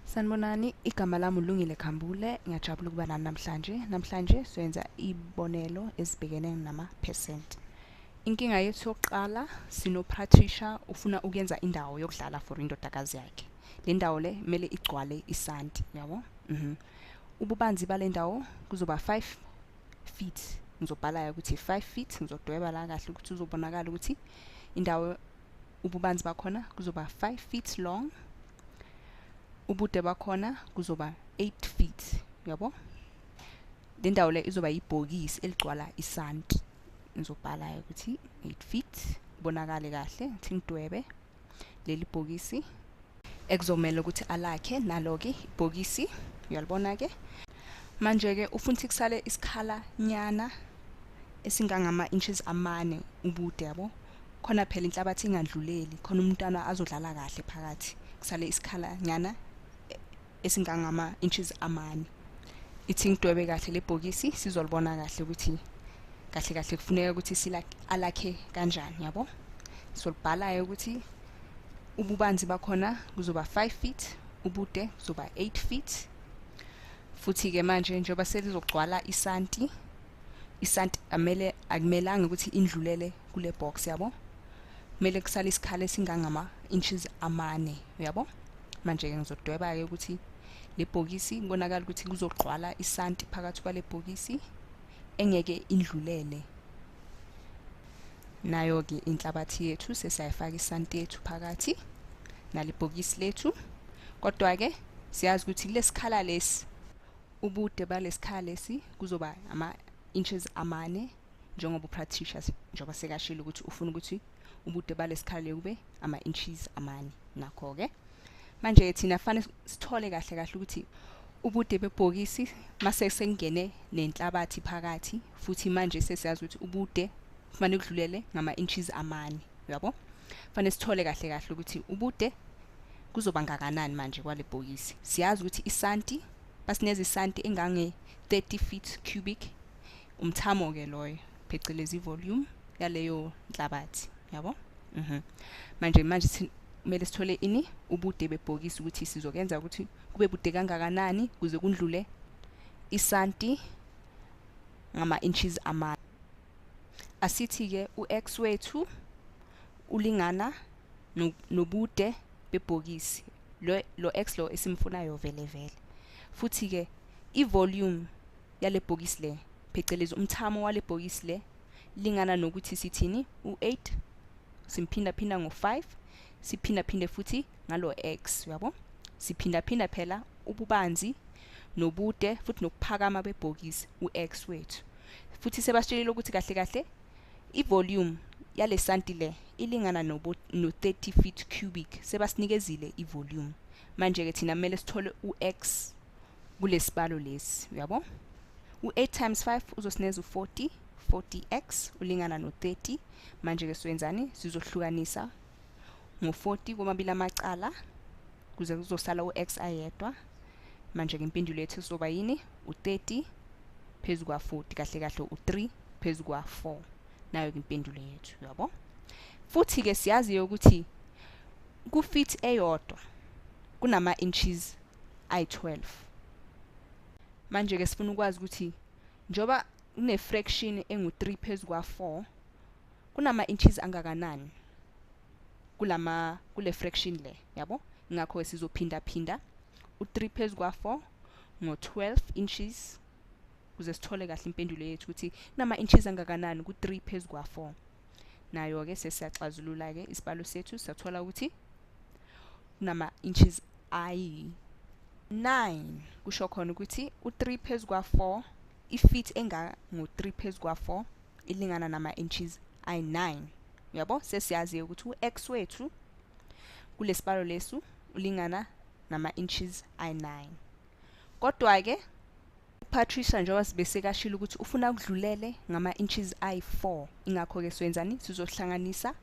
Sanibonani, igama lami uLungile Khambule, ngiyajabula ukuba nani namhlanje. Namhlanje siyenza ibonelo ezibhekene nama-percent. Inkinga yethu yokuqala, sinoPatricia ufuna ukuyenza indawo yokudlala for indodakazi yakhe. Le ndawo le kumele igcwale isanti, yabo? Ububanzi bale ndawo kuzoba 5 feet. Ngizobhala ukuthi 5 feet, ngizodweba la kahle ukuthi uzobonakala ukuthi indawo ububanzi bakhona kuzoba 5 feet long. Ubude bakhona kuzoba 8 feet, yabo? Le ndawo le izoba ibhokisi eligcwala isanti. Ngizobhala ukuthi 8 feet, kubonakale kahle, ngithi ngidwebe leli bhokisi ekuzomela ukuthi alakhe nalo-ke ibhokisi, uyalibona ke. Manje-ke ufuna ukuthi kusale isikhala nyana esingangama inches 4 ubude, yabo? Khona phela inhlabathi ingandluleli, khona umntwana azodlala kahle phakathi. Kusale isikhala nyana esingangama inches 4. Ithi ngidwebe kahle le bhokisi sizolibona kahle ukuthi kahle kahle kufuneka ukuthi alakhe kanjani, yabo? Solibhala ukuthi ububanzi bakhona kuzoba 5 feet, ubude kuzoba 8 feet. Futhi ke manje njengoba selizogcwala isanti, isanti amele akumelanga ukuthi indlulele kule box, yabo? Kumele kusale isikhala esingangama inches 4, uyabo? Manje ke ngizodweba ke ukuthi le bhokisi kubonakala ukuthi kuzogcwala isanti phakathi kwale bhokisi engeke indlulele. Nayo ke inhlabathi yethu sesiyayifaka isanti yethu phakathi nale bhokisi lethu. Kodwa ke siyazi ukuthi kulesikhala lesi ubude balesikhala lesi kuzoba ama inches 4, njengoba uPatricia njengoba sekashilo ukuthi ufuna ukuthi ubude balesikhala kube ama inches 4. Nakho ke manje thina fanele sithole kahle kahle ukuthi ubude bebhokisi mase sengene nenhlabathi phakathi, futhi manje sesiyazi ukuthi ubude kufanele kudlulele ngama inches 4, uyabo? Fanele sithole kahle kahle ukuthi ubude kuzoba ngakanani manje kwale bhokisi. Siyazi ukuthi isanti basineza isanti engange 30 feet cubic, umthamo ke loyo phecelezi volume yaleyo nhlabathi, yabo? Manje kumele sithole ini ubude bebhokisi ukuthi sizokenza ukuthi kube bude kangakanani kuze kundlule isanti ngama inches 4. Asithi ke uX wethu ulingana nobude bebhokisi lo X lo esimfunayo vele vele. Futhi ke ivolume yale bhokisi le phecelezi umthamo wale bhokisi le lingana nokuthi sithini u8 simphinda phinda ngo5 siphinda phinde futhi ngalo X, uyabo? Siphinda phinda phela ububanzi nobude futhi nokuphakama bebhokisi uX wethu. Futhi sebasitshelile ukuthi kahle kahle ivolume yale santi le ilingana no 30 feet cubic, sebasinikezile ivolume. Manje ke thina kumele sithole uX kulesibalo lesi, uyabo? U8 times 5 uzosineza u40, 40x ulingana no30. Manje ke siwenzani? Sizohlukanisa ngo40 komabili amacala kuze kuzosala uX ayedwa. Manje ke impendulo yethu izoba yini? U30 phezu kwa40, kahle kahle u3 phezu kwa4. Nayo ke impendulo yethu, uyabo? Futhi ke siyazi ukuthi ku feet eyodwa kunama inches ayi12. Manje ke sifuna ukwazi ukuthi njoba kune fraction engu3 phezu kwa4 kunama inches angakanani kulama kule fraction le, yabo? Ngakho sizophinda phinda u3 phezu kwa4 ngo12 inches kuze sithole kahle impendulo yethu ukuthi kunama inches angakanani ku3 phezu kwa4. Nayo ke sesiyaxazulula ke isibalo sethu, sathola ukuthi kunama inches ayi9. Kusho khona ukuthi u3 phezu kwa4, ifeet engangu3 phezu kwa4 ilingana nama inches ayi9, uyabo? Sesiyazi ukuthi uX wethu kulesibalo lesu ulingana nama inches ayi9. Kodwa ke uPatricia njengoba sibesekashilo ukuthi ufuna ukudlulele ngama inches ayi4, ingakho ke siwenzani? Sizohlanganisa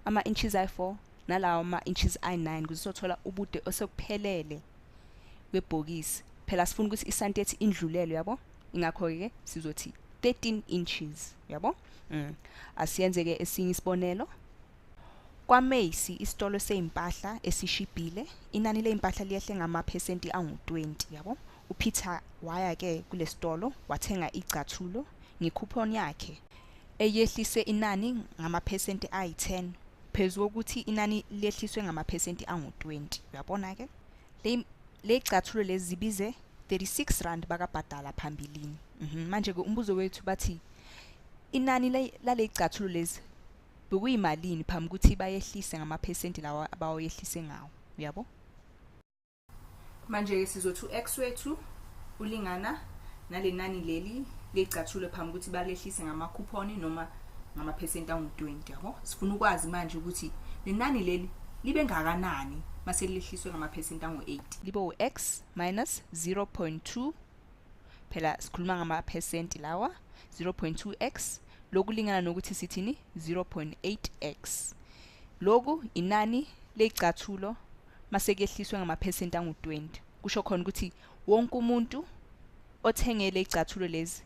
ama inches ayi4 nalawo ama inches ayi9 ukuze sizothola ubude osekuphelele kwebhokisi. Phela sifuna ukuthi isanti yethu indlulele, uyabo? Ingakho ke sizothi 13 inches, uyabo? Asiyenze ke esinye isibonelo. KwaMacy, isitolo sezimpahla esishibhile, inani lezimpahla liyehle ngamaphesenti angu-20, yabo. UPeter waya-ke kulesitolo wathenga icathulo ngekhuphoni yakhe eyehlise inani ngamaphesenti ayi-10 phezu kokuthi inani lehliswe ngamaphesenti angu-20. Uyabona-ke, le cathulo lezi zibize 36 rand bakabhadala phambilini. Manje-ke umbuzo wethu bathi inani lale cathulo lezi bekuyimalini phambi ukuthi bayehlise ngamaphesenti lawa abawayehlise ngawo, uyabo? Manje-ke sizothi u-x wethu ulingana nale nani leli lecathulo phambi ukuthi balehlise ngamakhuphoni noma ngamaphesenti angu-20, yabo. Sifuna ukwazi manje ukuthi le nani leli libe ngakanani mase lehliswe ngamaphesenti angu-8. Libe u-x minus 0.2, phela sikhuluma ngamaphesenti lawa, 0.2x lokulingana nokuthi sithini 0.8x. Loku inani lecathulo mase kuyehliswe ngamaphesenti angu-20. Kusho khona ukuthi wonke umuntu othengele icathulo lezi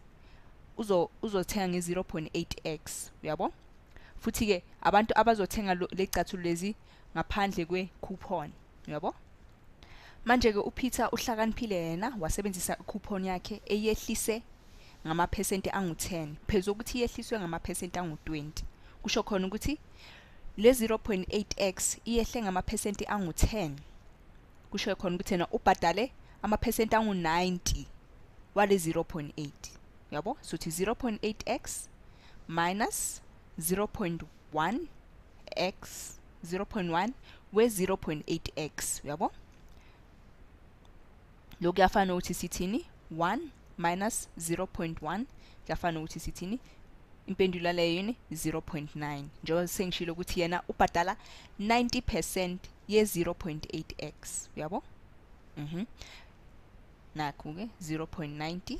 uzothenga nge-0.8x, uyabo? Futhi-ke abantu abazothenga lecathulo lezi ngaphandle kwe-coupon, uyabo? Manje-ke uPeter uhlakaniphile yena, wasebenzisa i-coupon yakhe eyehlise ngamaphesenti angu-10 phezu kokuthi yehliswe ngamaphesenti angu-20. Kusho khona ukuthi le 0.8x iyehle ngamaphesenti angu-10. Kusho khona ukuthi yena ubhadale amaphesenti angu-90 wale 0.8, yabo. Sothi 0.8x minus 0.1x, 0.1 we 0.8x, uyabo. Lokhu kuyafana nokuthi sithini 1 minus 0.1 kuyafana nokuthi sithini impendulo leyo yini 0.9, njengoba sengishilo ukuthi yena ubhadala 90% ye 0.8x, uyabo. Nakhu ke 0.90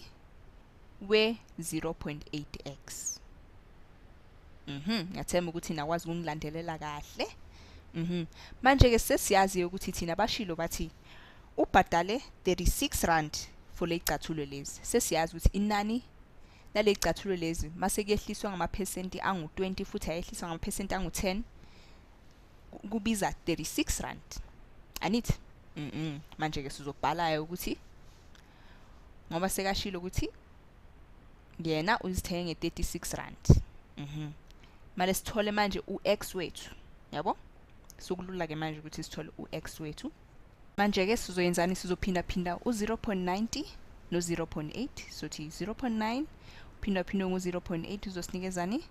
we 0.8x. Ngiyathemba ukuthi nakwazi ukungilandelela kahle. Manje ke sesiyazi ukuthi thina bashilo bathi ubhadale 36 rand for lecathulo lezi. Sesiyazi ukuthi inani lalecathulo lezi mase kuyehliswa ngamaphesenti angu-20 futhi ayehliswa ngamaphesenti angu-10 kubiza 36 rand. Anithi? Manje ke sizobhala ukuthi ngoba sekashilo ukuthi yena uzithenge nge-36 rand. Manje sithole manje u-x wethu, yabo? Sokulula ke manje ukuthi sithole u-x wethu. Manje ke sizoyenzani? Sizophinda phinda u-0.90 no-0.8. Sothi 0.9 uphinda phindwe ngo-0.8 uzosinikezani?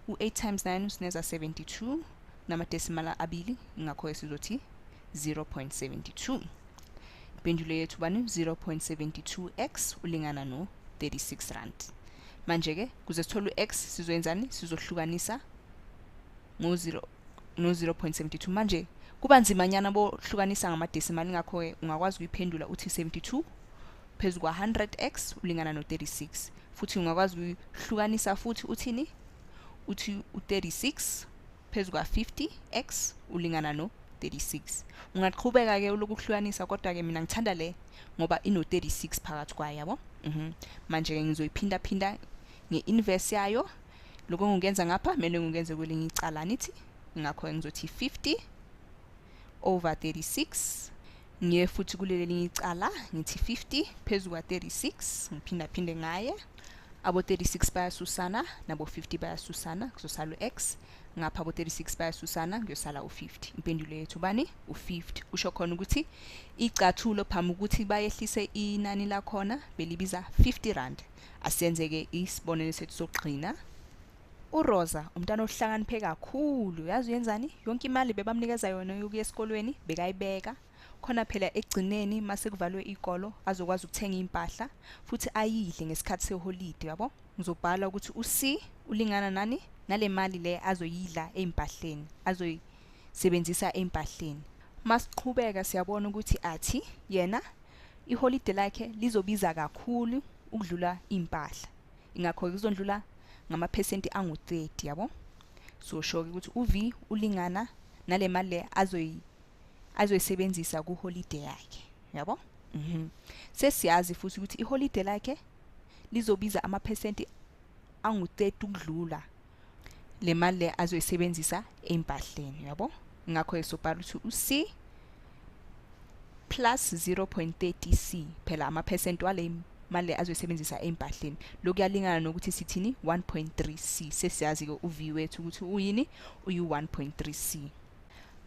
U-8 times 9 usinikeza 72 namadesimala abili, ingakho ke sizothi 0.72. Impendulo yethu bani? 0.72x ulingana no 36 rand. Manje ke kuze sithole u-x sizoyenzani? Sizohlukanisa ngo-0 no 0.72. Manje kuba nzimanyana bohlukanisa ngamadesimali, ngakho ke ungakwazi ukuyiphendula uthi 72 phezu kwa 100x ulingana no 36. Futhi ungakwazi ukuyihlukanisa futhi uthini? Uthi u-36 phezu kwa 50x ulingana no 36. Ungaqhubeka ke ulokuhlukanisa, kodwa ke mina ngithanda le ngoba ino 36 phakathi kwayo, yabo. Manje ke ngizoyiphinda phinda nge-inverse yayo. Lokho ngikenza ngapha kumele ngikwenze kwelinye icala, nithi ngakho ngizothi 50 over 36, ngiye futhi kuleli elinye icala ngithi 50 phezu kwa 36, ngiphinda phinde ngaye. Abo 36 bayasusana nabo 50 bayasusana, kuzosala u-x. Ngapha abo 36 bayasusana, kuyosala u-50. Impendulo yethu bani? U-50. Kusho khona ukuthi icathulo phambi ukuthi bayehlise inani lakhona belibiza 50 rand. Asenzeke isibonelo sethu sokugcina. URosa umntwana ohlakaniphe kakhulu, yazi uyenzani? Yonke imali bebamnikeza yona yokuya esikolweni bekayibeka khona phela ekugcineni mase kuvalwe ikolo azokwazi ukuthenga impahla futhi ayidle ngesikhathi seholide, yabo. Ngizobhala ukuthi uC ulingana nani nale mali le azoyidla ezimpahleni, azoyisebenzisa ezimpahleni. Masiqhubeka siyabona ukuthi athi yena iholide lakhe lizobiza kakhulu ukudlula impahla, ingakho kuzondlula ngamaphesenti angu-30, yabo. So sho ke ukuthi uV ulingana nale mali le azoyisebenzisa kuholide yakhe, yabo. Sesiyazi futhi ukuthi iholide lakhe lizobiza amaphesenti angu-30 ukudlula. Le mali le azoyisebenzisa empahleni, yabo? Ngakho sobhala ukuthi u-C plus 0.30 C, phela amaphesenti wale mali le azoyisebenzisa empahleni. Lokhu kuyalingana nokuthi sithini? 1.3 C. Sesiyazi-ke u-V wethu ukuthi uyini? Uyi-1.3 C.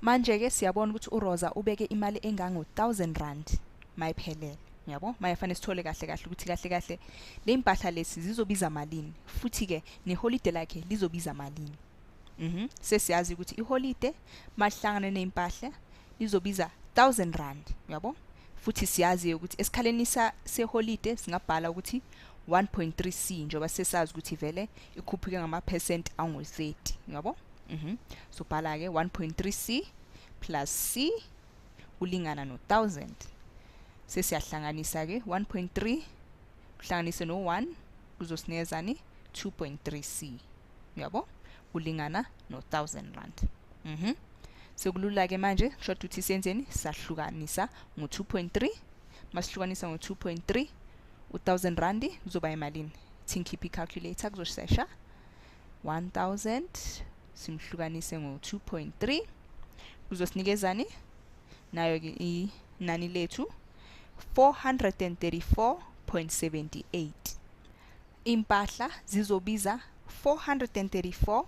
Manje-ke siyabona ukuthi uRosa ubeke imali engango-1000 rand mayiphelele, yabo? Maye fanele sithole kahle kahle ukuthi kahle kahle le impahla lesi zizobiza malini, futhi-ke neholide lakhe lizobiza malini. Sesiyazi ukuthi iholide mahlangane neimpahla lizobiza 1000 rand, yabo? Futhi siyazi ukuthi esikhaleni seholide singabhala ukuthi 1.3 C, njengoba sesazi ukuthi vele ikhuphuke ngamaphesenti angu-30, yabo? So bhala ke 1.3 C plus C kulingana no-1000. Sesiyahlanganisa ke 1.3 kuhlanganise no-1 kuzosinikezani 2.3 C, yabo? Kulingana no-1000 rand. Sekulula ke manje, kusho ukuthi senzeni? Sahlukanisa ngo-2.3. Masihlukanisa ngo-2.3 u-1000 rand kuzoba imalini? Thi ngikhiphe i-calculator kuzoshesha. 1000 simhlukanise ngo-2.3 kuzosinikezani? Nayo ke inani lethu 434.78. Impahla zizobiza 434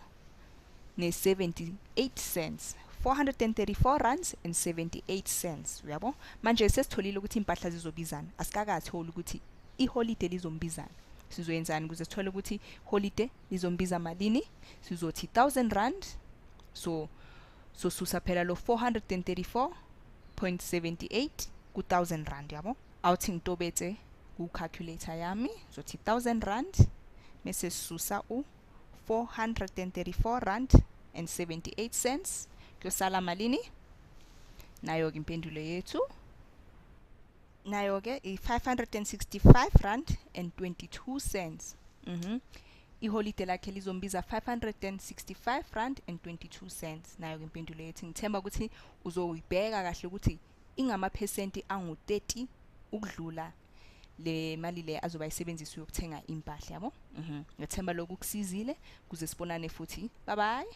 ne-78 cents, 434 rands and 78 cents, uyabo? Manje sesitholile ukuthi impahla zizobizana, asikakatholi ukuthi iholide lizombizana. Sizoyenzani ukuze sithole ukuthi holide lizombiza malini? Sizothi 1000 rand, so sosusa phela lo 434.78 ku 1000 rand, yabo? Awuthi ngitobetse ku calculator yami, zothi 1000 rand mase sisusa u 434 rand and 78 cents, kuyosala malini? Nayo ke impendulo yethu, nayo ke i-565 rand and 22 cents. Iholide lakhe lizombiza 565 rand and 22 cents. Nayo ke impendulo yethu. Ngithemba ukuthi uzoyibheka kahle ukuthi ingamaphesenti angu-30 ukudlula le mali le azoba isebenzisa yokuthenga impahla, yabo? Ngithemba lokhu kusizile. Kuze sibonane futhi, bye bye.